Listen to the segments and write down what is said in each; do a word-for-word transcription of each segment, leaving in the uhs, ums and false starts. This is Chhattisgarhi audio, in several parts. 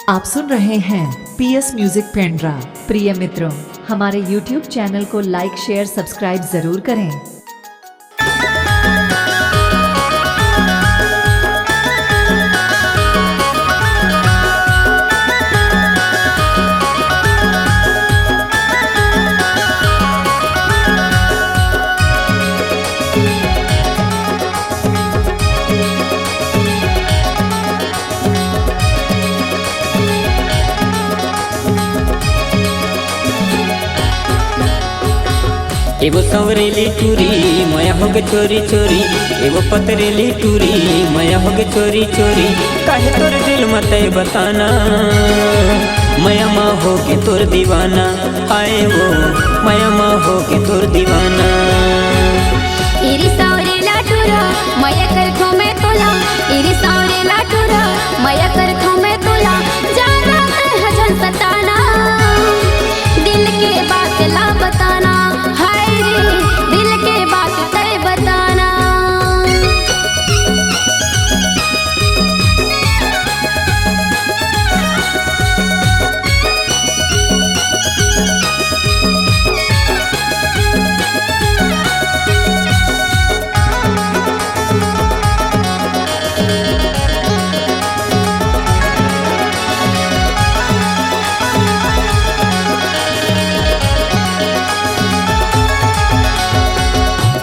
आप सुन रहे हैं पीएस म्यूजिक पेंड्रा। प्रिय मित्रों, हमारे YouTube चैनल को लाइक, शेयर, सब्सक्राइब जरूर करें। एगो सांवरेली टूरी, मया होगे चोरी चोरी। एगो पतरेली टूरी, मया होगे चोरी चोरी। काहे तोर दिल म तय बताना, मया मा होगे तोर दीवाना। आए वो मया मा होगे तोर दीवाना। इरी सांवरेला टूरा, मया करथों मैं तोला। इरी सांवरेला टूरा, मया करथों मैं तोला। जाना तय ह झन सताना, दिल के बात ला बताना। हाय रे, दिल के बात तय बताना।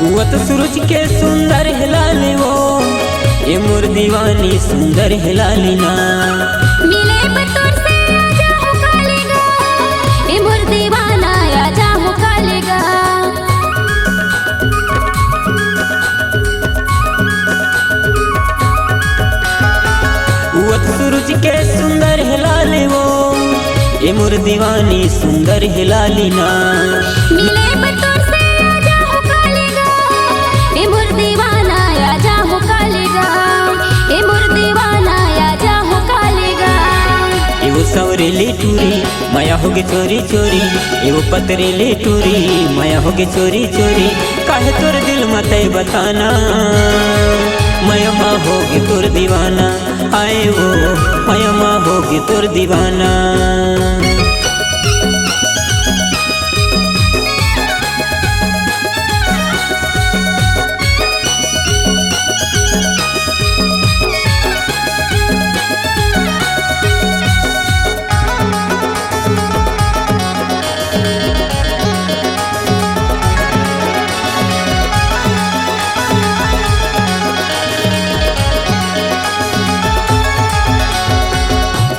उगत सूरज के सुंदर हे लाली वो, ए मोर दीवानी सुंदर हे लाली ना। मिले बतूर से आजा हो काली गा, ए मोर दीवाना आजा हो काली गा। उगत सूरज के सुंदर हे लाली वो, ए मोर दीवानी सुंदर हे लाली ना। मिले बतूर से आजा हो काली गा, ए मोर दीवाना आजा हो काली गा, ए मोर दीवाना आजा हो काली गा। एगो सांवरेली टूरी, मया होगे चोरी चोरी। एगो पतरेली टूरी, मया होगे चोरी चोरी। काहे तोर दिल म तय बताना, मया मा होगे तोर दीवाना। आए वो मया मा होगे तोर दीवाना।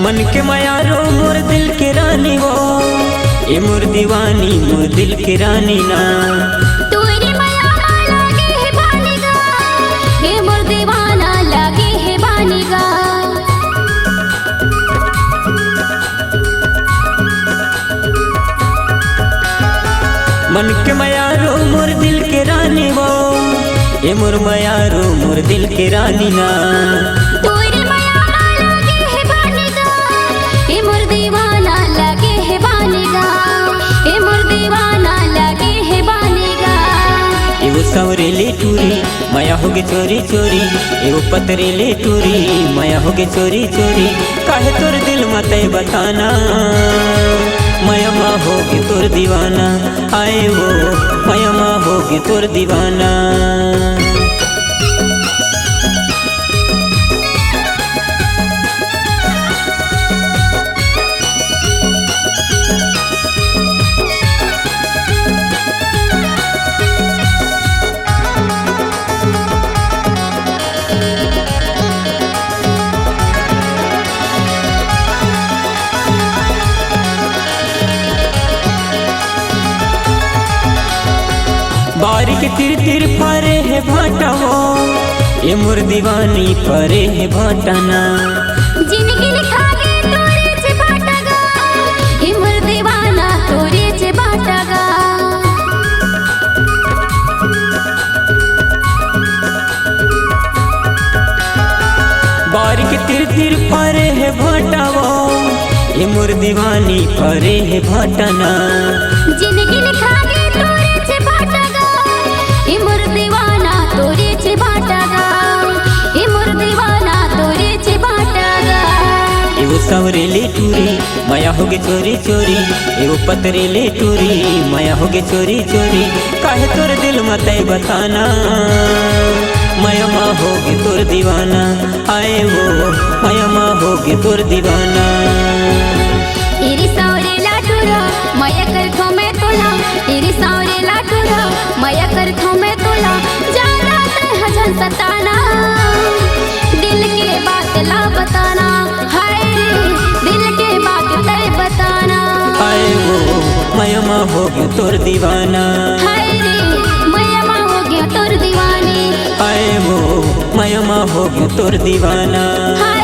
मन के मयारो मोर दिल के रानी वो, ए मोर दीवानी मोर दिल के रानी ना। तोरे मया मा लागे हे बानी गा, ए मोर दीवाना लागे हे बानी गा। मन के मयारो मोर दिल के रानी वो, ए मोर मयारो मोर दिल के रानी ना। तोरे मया मा लागे हे बानी गा, ए मोर दीवाना लागे हे बानी गा, ए मोर दीवाना लागे हे बानी गा। एगो सांवरेली टूरी, मया होगे चोरी चोरी। एगो पतरेली टूरी, मया होगे चोरी चोरी। काहे तोर दिल म तय बताना, मया मा होगे तोर दीवाना। आए वो मया मा होगे तोर दीवाना। बारी के तिर तिर फरे हे भांटा वो, ए मोर दीवानी फरे हे भांटा ना। जिनगी लिखा गे तोरे चे भांटा गा, ए मोर दीवाना तोरे चे भांटा गा। बारी के तिर तिर फरे हे भांटा वो, ए मोर दीवानी फरे हे भांटा ना। जिनगी लिखा गे तोरे चे भांटा गा, ए मोर दीवाना तोरे चे भांटा गा, ए मोर दीवाना तोरे चे भांटा गा। एगो सांवरे ले टूरी, मया होगे चोरी चोरी, ए ओ पतरे ले टूरी, मया होगे चोरी चोरी, काहे तोर दिल म तय बताना, मया म होगे तोर दीवाना, आए वो मया म होगे तोर दीवाना। इरी सांवरे ला टूरा, मया करथों मैं तोला, इरी सांवरे ला टूरा, मया करथों मैं तोला, जादा तय ह झन सताना, दिल के बात ला बताना, हाय रे, दिल के बात तय बताना। आए वो मया म होगे तोर दीवाना। हाय रे, मया म होगे तोर दीवानी। आए वो मया म होगे तोर दीवाना। हाय